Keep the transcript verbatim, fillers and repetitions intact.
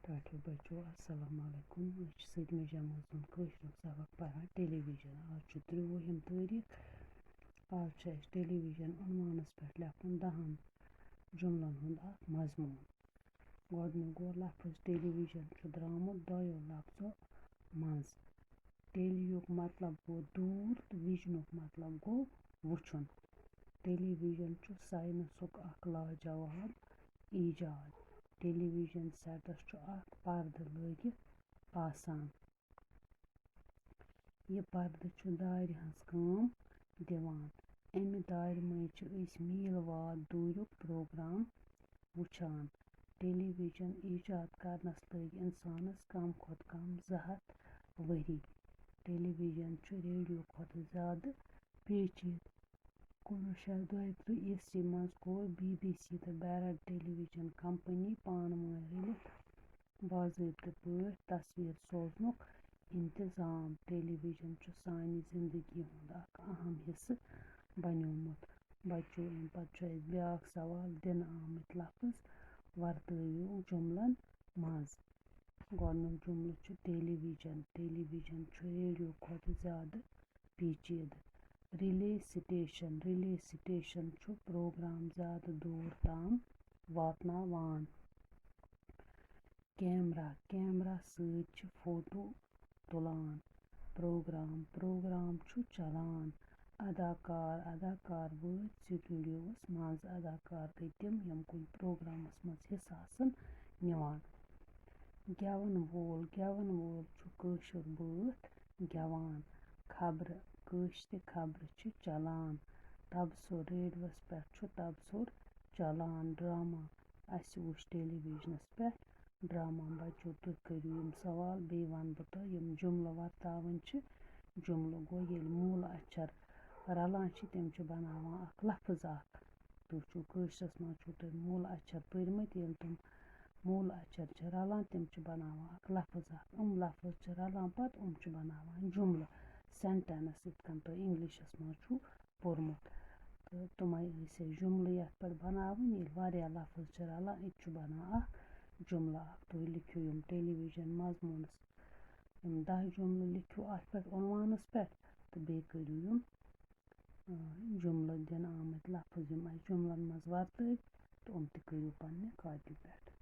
ٹاٹھیو بچو، السلام علیکم۔ أسۍ چھِ سٔتمہِ جمٲژ ہُنٛد کٲشریُک سبق پران ٹیلی ویژن۔ آز چھُ ترٛۆوُہِم تٲریٖخ۔ آز چھُ اَسہِ ٹیلی ویژن عنوانَس پٮ۪ٹھ لیکھُن دَہَن جُملن ہُنٛد اکھ مضموٗن۔ گۄڈٕنیُک گوٚو لفظ ٹیلی ویژن چھُ درٛامُت دۄیو لفظو منٛز۔ ٹیلی یُک مطلب گوٚو دوٗر تہٕ ویژنُک مطلب گوٚو وٕچھُن۔ ٹیلی ویژن چھُ ساینسُک اکھ لاجواب ایجاد۔ ٹیلی ویژن سیٹس چھُ اکھ پردٕ لٲگِتھ آسان۔ یہِ پردٕ چھُ دارِ ہٕنٛز کٲم دِوان۔ اَمہِ دارِ مٔنٛزۍ چھِ أسۍ میٖل واد دوٗریُک پروگرام وٕچھان۔ ٹیلی ویژن ایجاد کرنس لٔگۍ اِنسانس کم کھۄتہٕ کم زٕ ہتھ ؤری۔ ٹیلی ویژن چھُ ریڈیو کھۄتہٕ زیادٕ پیچیدٕ۔ کُنوُہ شیٚتھ دۄیہِ ترٕٛہ عیسوی منٛز کوٚر بی بی سی تہٕ بھارت ٹیلی ویژن کمپنی پانہٕ وٲنۍ رٔلِتھ باضٲبطہٕ پٲٹھۍ تصویر سوزنُک انتظام۔ ٹیلی ویژن چھُ سانہِ زندگی ہُنٛد اکھ اہم حصہٕ بنیومُت۔ بچو، اَمہِ پتہٕ چھُ اَسہِ بیٛاکھ سوال دِنہٕ آمٕتۍ لفظ ورتٲوِو جُملن منٛز۔ گۄڈٕنیُک جُملہٕ چھُ ٹیلی ویژن۔ ٹیلی ویژن چھُ ریڈیو کھۄتہٕ زیادٕ پیچیدٕ۔ Relay station. ریلے سٹیشن چھُ پروگرام زیادٕ دوٗر تام واتناوان۔ کیمرا۔ کیمرا سۭتۍ چھِ فوٹو تُلان۔ پروگرام۔ پروگرام چھُ چلان۔ اداکار۔ اداکار وٲتۍ سٹوڈیوَس منٛز۔ اداکار گٔے تِم، یِم کُنہِ پروگرامَس منٛز حصہٕ آسَن نِوان۔ گٮ۪وَن وول۔ گٮ۪وَن وول چھُ کٲشُر بٲتھ گٮ۪وان۔ خبرٕ۔ کٲشرِ خبرٕ چھِ چلان۔ تبصُر۔ ریڈیوَس پٮ۪ٹھ چھُ تبصُر چلان۔ ڈرامہ۔ اَسہِ وٕچھ ٹیلی ویژنَس پٮ۪ٹھ ڈرامہ۔ بچو، تُہۍ کٔرِو یِم سوال، بیٚیہِ وَنہٕ بہٕ تۄہہِ یِم جُملہٕ ورتاوٕنۍ چھِ۔ جُملہٕ گوٚو، ییٚلہِ موٗلہٕ اچھر رَلان چھِ، تِم چھِ بَناوان اَکھ لفظ اَکھ۔ تُہۍ چھُو کٲشرِس منٛز چھُو تۄہہِ موٗلہٕ اچھر پٔرۍمٕتۍ، ییٚلہِ تِم موٗلہٕ اچھر چھِ رَلان، تِم چھِ بَناوان اَکھ لفظ اَکھ۔ یِم لفظ چھِ رَلان پَتہٕ، یِم چھِ بَناوان جُملہٕ، سینٹینس، یِتھ کٔنۍ تۄہہِ اِنگلِشَس منٛز چھُو پوٚرمُت۔ تہٕ تِمَے ٲسۍ اَسہِ جُملہٕ یَتھ پٮ۪ٹھ بَناوٕنۍ۔ ییٚلہِ واریاہ لفظ چھِ رَلان، یہِ تہِ چھُ بَنان اَکھ جُملہٕ اَکھ۔ تُہۍ لیکھِو یِم ٹیلی ویژن مضموٗنَس، یِم دَہ جُملہٕ لیکھِو اَتھ پٮ۪ٹھ عنوانَس پٮ۪ٹھ، تہٕ بیٚیہِ کٔرِو یِم، آ، جُملہٕ دِنہٕ آمٕتۍ لفظ، یِم اَسہِ جُملن منٛز ورتٲوۍ، تہٕ یِم تہِ کٔرِو پننہِ کاپی پٮ۪ٹھ۔